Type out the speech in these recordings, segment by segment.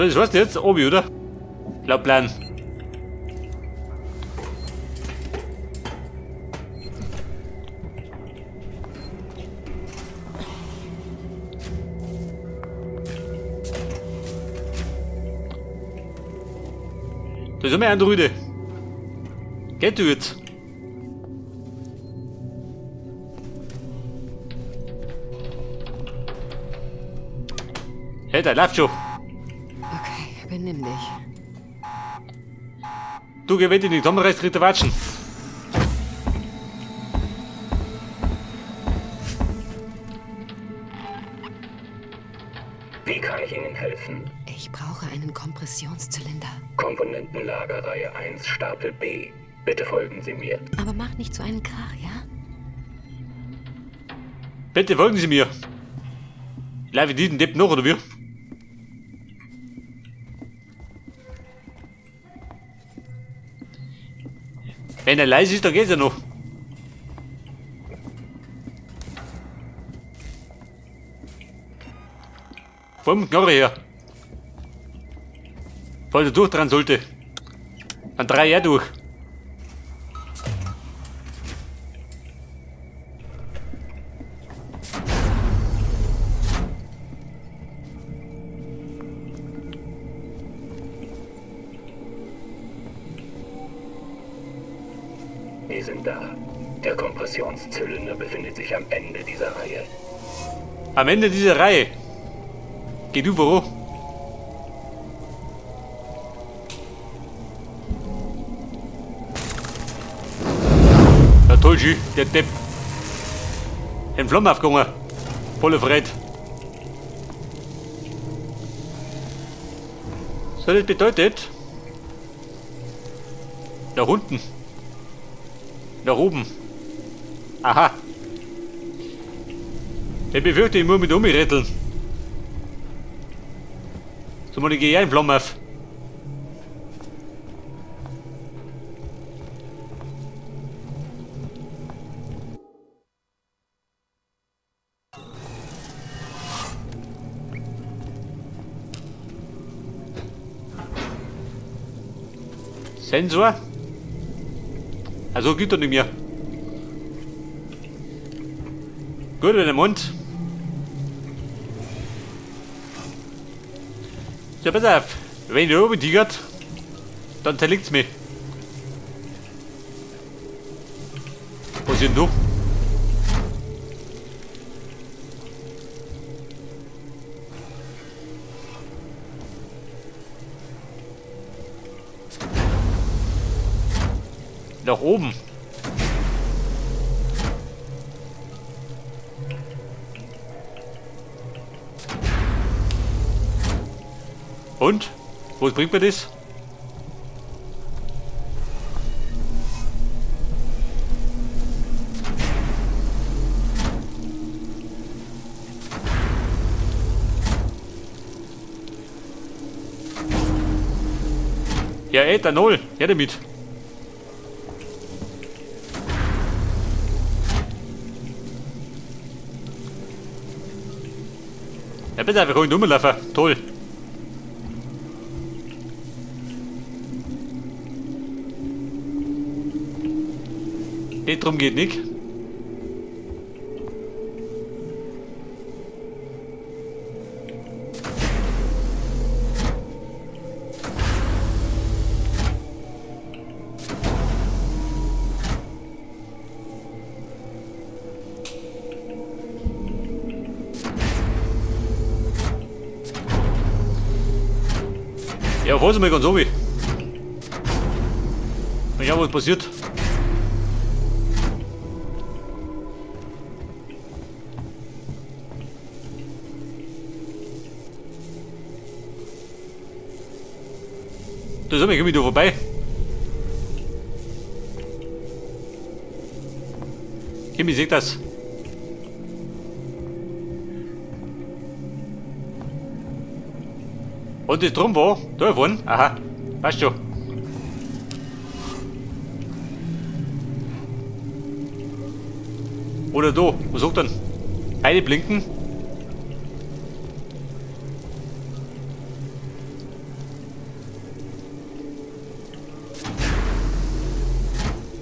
So, das war's jetzt. Obi, oder? Laut Plan. Da ist immer ein Androide. Geht du jetzt? Hey, der läuft schon. Okay, benimm dich. Du, geh, wenn dich nicht zusammenreißt, kriegt der Watschen. Wie kann ich Ihnen helfen? Ich brauche einen Kompressionszylinder. Komponentenlager Reihe 1, Stapel B. Bitte folgen Sie mir. Aber mach nicht so einen Krach, ja? Bitte folgen Sie mir. Laufe ich diesen Depp noch, oder wie? Wenn er leise ist, dann geht's ja noch. Vom Knorre her. Falls er durchdrehen sollte. Dann drei er durch. Wir sind da. Der Kompressionszylinder befindet sich am Ende dieser Reihe. Am Ende dieser Reihe. Geh du voran. Ja toll, schön, der Depp. In Flammen aufgegangen. Volle Fred. So, das bedeutet... Nach unten. Nach oben. Aha. Ich befürchte, ich muss mich da umretteln. So, mal, ich gehe in Flammen auf. Sensor? Also geht doch nicht mehr. Gut, in den Mund. So, pass auf. Wenn ihr oben tigert, dann zerlegt's mich. Was ist denn du? Nach oben. Und? Wo bringt mir das? Ja, Ethanol. Her damit. Ja, bitte einfach ruhig rumlaufen. Toll. Nicht drum geht nicht. Ja, fahren Sie mal ganz runter. Mal schauen, was passiert. Da sind wir, komm ich da vorbei. Kimi, ich seh das. Und das drum war? Da vorne? Aha, passt schon. Oder da, was sagt denn? Beide blinken.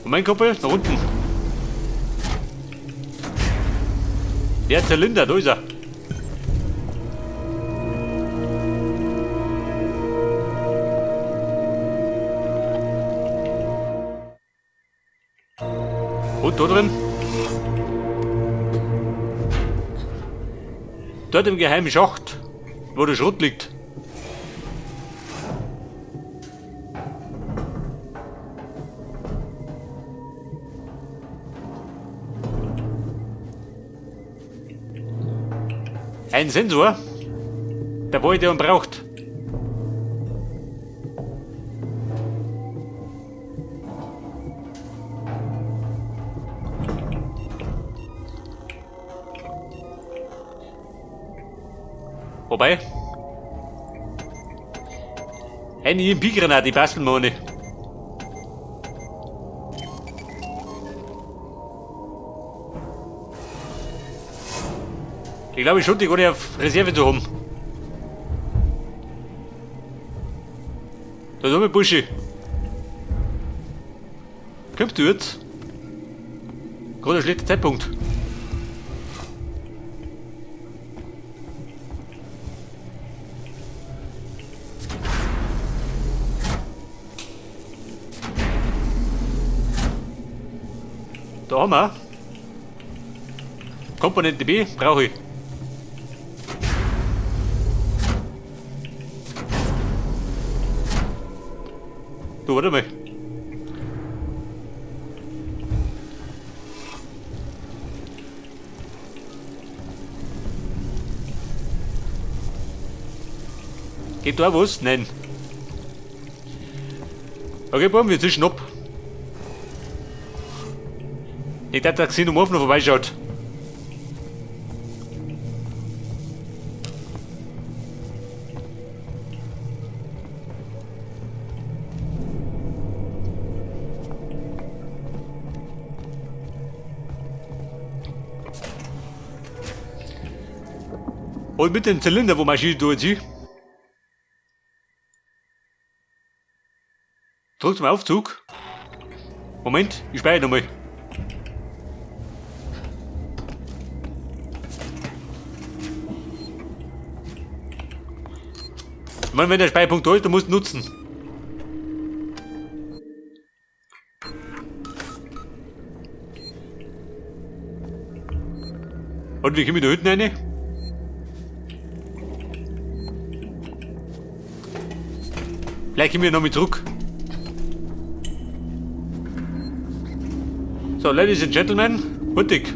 Moment, Kumpel, nach unten. Der Zylinder, da ist er. Und da drin? Dort im geheimen Schacht, wo der Schrott liegt. Ein Sensor, der wollte und braucht. Wobei, eine EMP-Granate, die basteln wir ohne. Ich glaube schon, die gar auf Reserve zu haben. Da ist noch ein Buschi. Kommst du jetzt? Gerade ein schlechter Zeitpunkt. Da haben wir. Komponente B brauche ich. Du, warte mal. Geht da was? Nein. Okay, bauen wir zwischen ab. Nicht, dass der Xenomorph noch vorbeischaut. Und mit dem Zylinder, wo Maschine durchzieht. Zurück zum Aufzug. Moment, ich speichere nochmal. Ich meine, wenn der Speicherpunkt da ist, dann musst du nutzen. Und wie komme ich da hinten rein? Vielleicht kommen wir noch mit zurück. So, Ladies and Gentlemen, hurtig.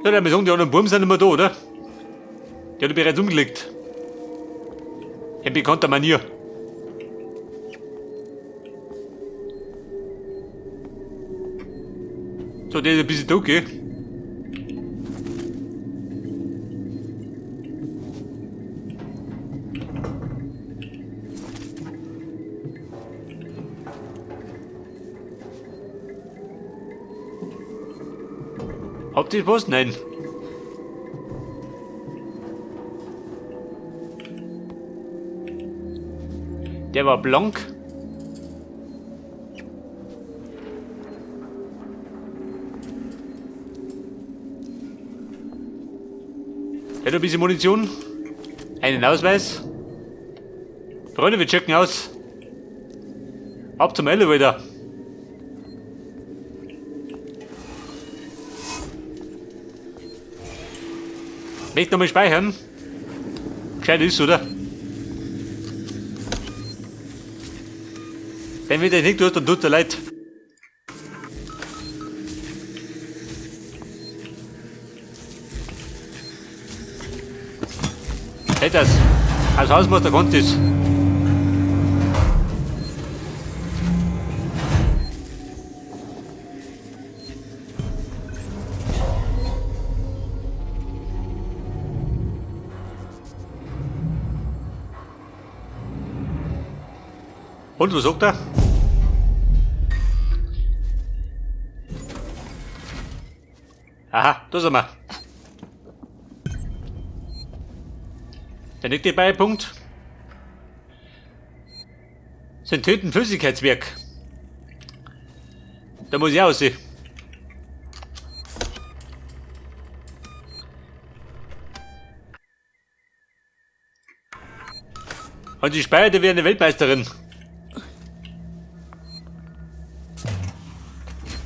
Ja, der sagen, die anderen Buben sind nicht mehr da, oder? Die hat bereits umgelegt. In bekannter Manier. So, der ist ein bisschen dunkel. Habt ihr was? Nein. Der war blank. Der hat ein bisschen Munition. Einen Ausweis. Freunde, wir checken aus. Ab zum Elevator. Möchte nochmal speichern. Gescheit ist, oder? Wenn wir das nicht tust, dann tut's dir leid. Hey, das. Als Hausmeister kommt es. Und was sagt er? Aha, da sind wir. Der nächste Beipunkt sind Töten Flüssigkeitswerk. Da muss ich auch sehen. Und die Speierte wie eine Weltmeisterin.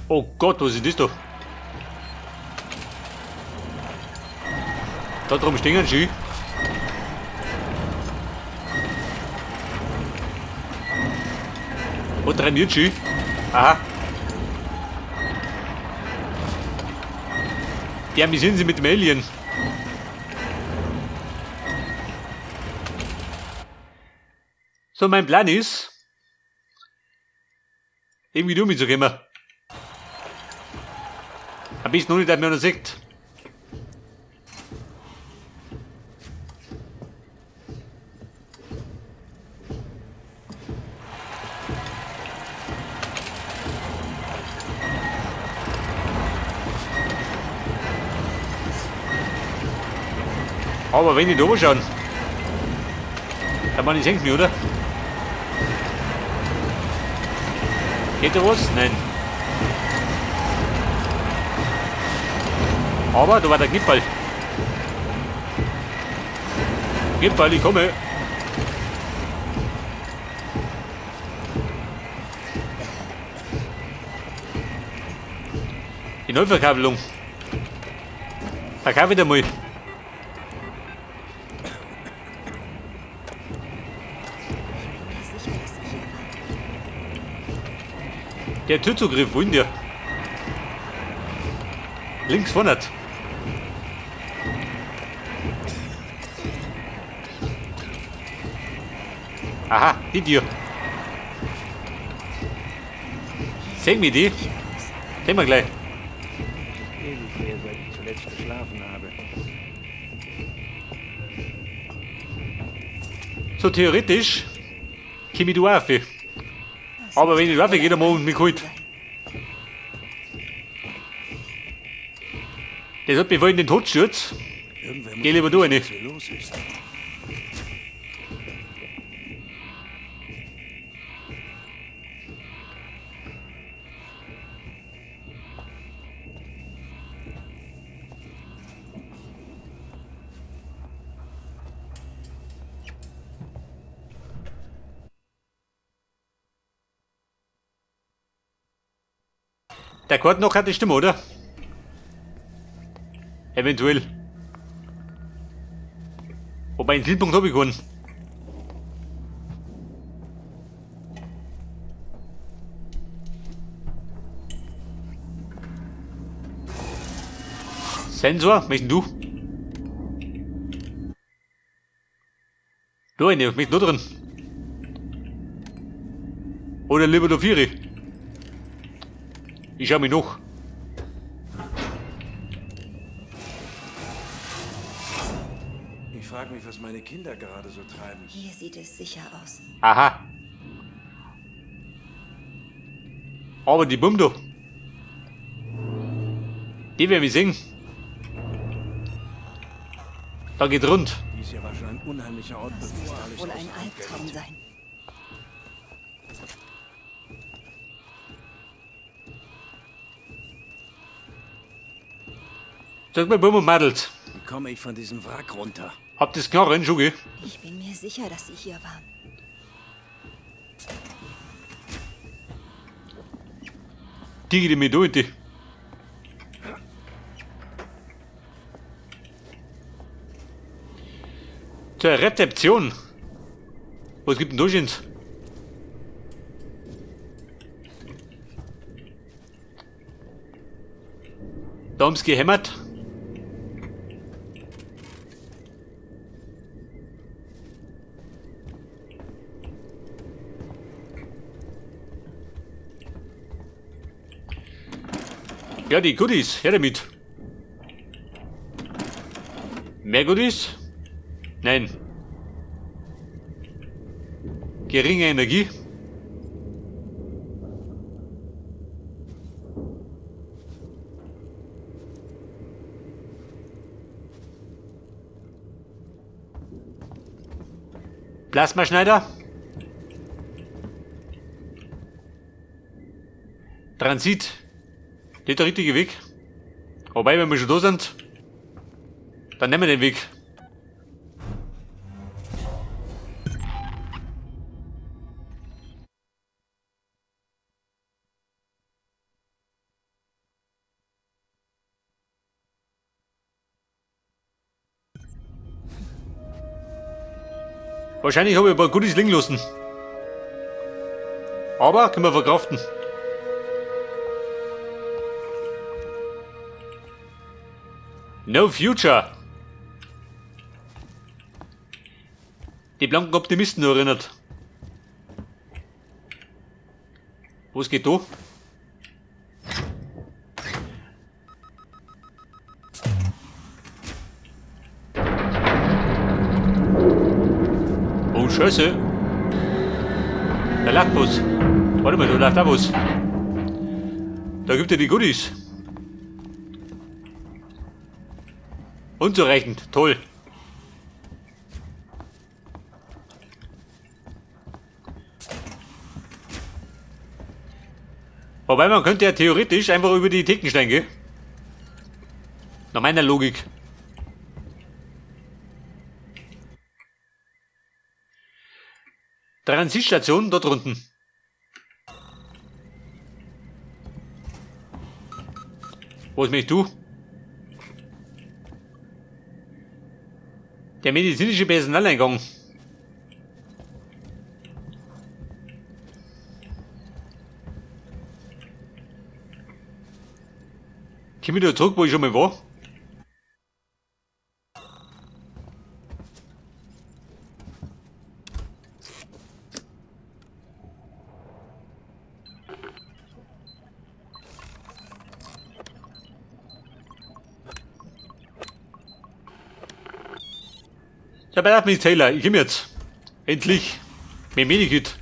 Oh Gott, was ist das da? Da drum stehen sie. Wo trainiert sie? Aha. Ja, wie sind sie mit dem Alien? So, mein Plan ist, irgendwie du mitzukommen. Am besten ohne, dass man noch sieht. Aber wenn ich da schauen, dann man ich mich, oder? Geht da was? Nein. Aber da war der Gipfel. Gipfel, ich komme. Die Neuverkabelung. Verkaufe wieder mal. Sicher, dass sie hier waren. Der Türzugriff, wo ist der? Links vorne. Aha, die Tür. Sehen wir die? Sehen wir gleich. Ewig her, seit ich zuletzt geschlafen habe. So theoretisch komme ich da auch auf. Aber wenn ich rauf gehe, dann morgen mich geholt. Das hat mich vorhin den Tod gestürzt. Irgendwer muss Geh lieber du wissen, rein. was hier los ist. Der Gordon noch hat die Stimme, oder? Eventuell. Wobei einen Zielpunkt habe ich keinen. Sensor, möchten du? Du eine, möchten du drin? Oder lieber du Vieri? Ich schau mich noch. Ich frage mich, was meine Kinder gerade so treiben. Hier sieht es sicher aus. Aha. Aber die Bum da. Die werden wir sehen. Da geht rund. Dies hier war schon ein unheimlicher Ort, Das muss bevor doch alles wohl aus ein der Hand Albtraum geriet. sein. Sag mal, Bum und Madels. Wie komme ich von diesem Wrack runter? Habt ihr das Knarren schon, gell? Ich bin mir sicher, dass sie hier waren. Die geht mir durch, die. Zur Rezeption. Was gibt denn da schon? Da haben's gehämmert. Ja, die Goodies, her damit. Mehr Goodies? Nein. Geringe Energie. Plasmaschneider. Transit. Nicht der richtige Weg. Wobei, wenn wir schon da sind, dann nehmen wir den Weg. Wahrscheinlich habe ich ein paar Goodies liegen lassen. Aber können wir verkraften. No future. Die blanken Optimisten erinnert. Was geht da? Oh, Scheiße. Da läuft was. Warte mal, da läuft auch was. Da gibt er die Goodies. Unzureichend. Toll. Wobei, man könnte ja theoretisch einfach über die Theken gehen. Nach meiner Logik. Transitstation dort unten. Was möchtest du? Der medizinische Personaleingang. Komm ich da zurück, wo ich schon mal war? Ja, bei mich Taylor, ich komm jetzt. Endlich. Mit Medikit.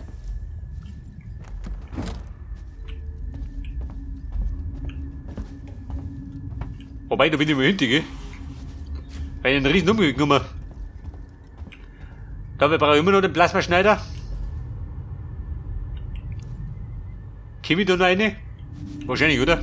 Wobei, da bin ich mal hinter, gell? Weil ich einen riesen Umweg genommen. Da, wir brauchen immer noch den Plasmaschneider. Komm ich da noch rein? Wahrscheinlich, oder?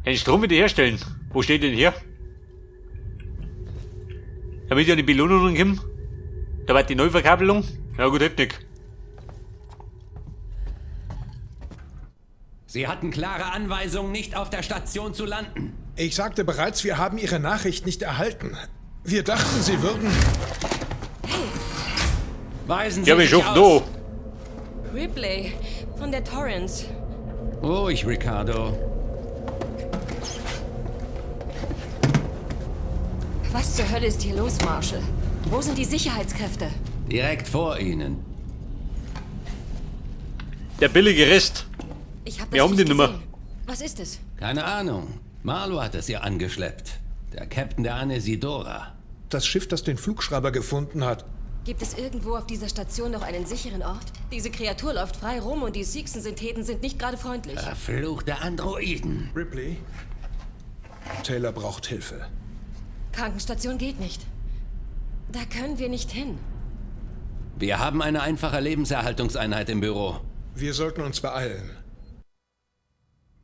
Den Strom wiederherstellen. Wo steht denn hier? Damit ich an die Belohnungen komme. Da war die Neuverkabelung. Ja gut, hilft nicht. Sie hatten klare Anweisungen, nicht auf der Station zu landen. Ich sagte bereits, wir haben Ihre Nachricht nicht erhalten. Wir dachten, Sie würden... Hey! Weisen Sie ja, wir sich schaffen aus. da. Ripley von der Torrance. Ruhig, Ricardo. Was zur Hölle ist hier los, Marshall? Wo sind die Sicherheitskräfte? Direkt vor Ihnen. Der billige Rest. Ich hab das Wir haben nicht die Nummer. gesehen. Was ist es? Keine Ahnung. Marlow hat es ihr angeschleppt. Der Captain der Anesidora. Das Schiff, das den Flugschreiber gefunden hat. Gibt es irgendwo auf dieser Station noch einen sicheren Ort? Diese Kreatur läuft frei rum und die Seegson-Syntheten sind nicht gerade freundlich. Verfluchte Androiden. Ripley? Taylor braucht Hilfe. Krankenstation geht nicht. Da können wir nicht hin. Wir haben eine einfache Lebenserhaltungseinheit im Büro. Wir sollten uns beeilen.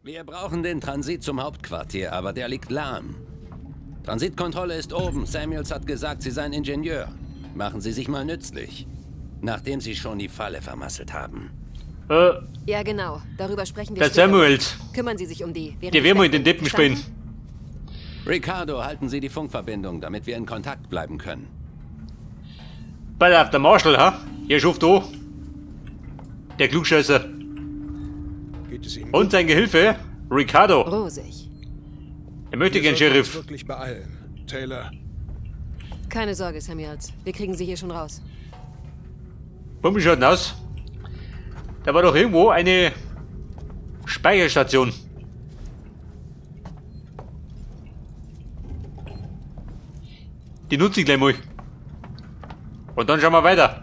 Wir brauchen den Transit zum Hauptquartier, aber der liegt lahm. Transitkontrolle ist oben. Samuels hat gesagt, Sie seien Ingenieur. Machen Sie sich mal nützlich. Nachdem Sie schon die Falle vermasselt haben. Ja, genau. Darüber sprechen wir Der später. Samuels. Kümmern Sie sich um die. während Der ich werden wir weg in den bin. Deppen spielen. Verstanden? Ricardo, halten Sie die Funkverbindung, damit wir in Kontakt bleiben können. Bei auf der Marshall, ha? Hier schafft da. Der Klugscheißer. Geht es Ihnen Und sein Gehilfe, Ricardo. Rosig. Er möchte Wir gern sollten uns Sheriff. wirklich beeilen. Taylor, Keine Sorge, Samuels. Wir kriegen Sie hier schon raus. Wie schaut denn aus? Da war doch irgendwo eine Speicherstation. Die nutze ich gleich mal. Und dann schauen wir weiter.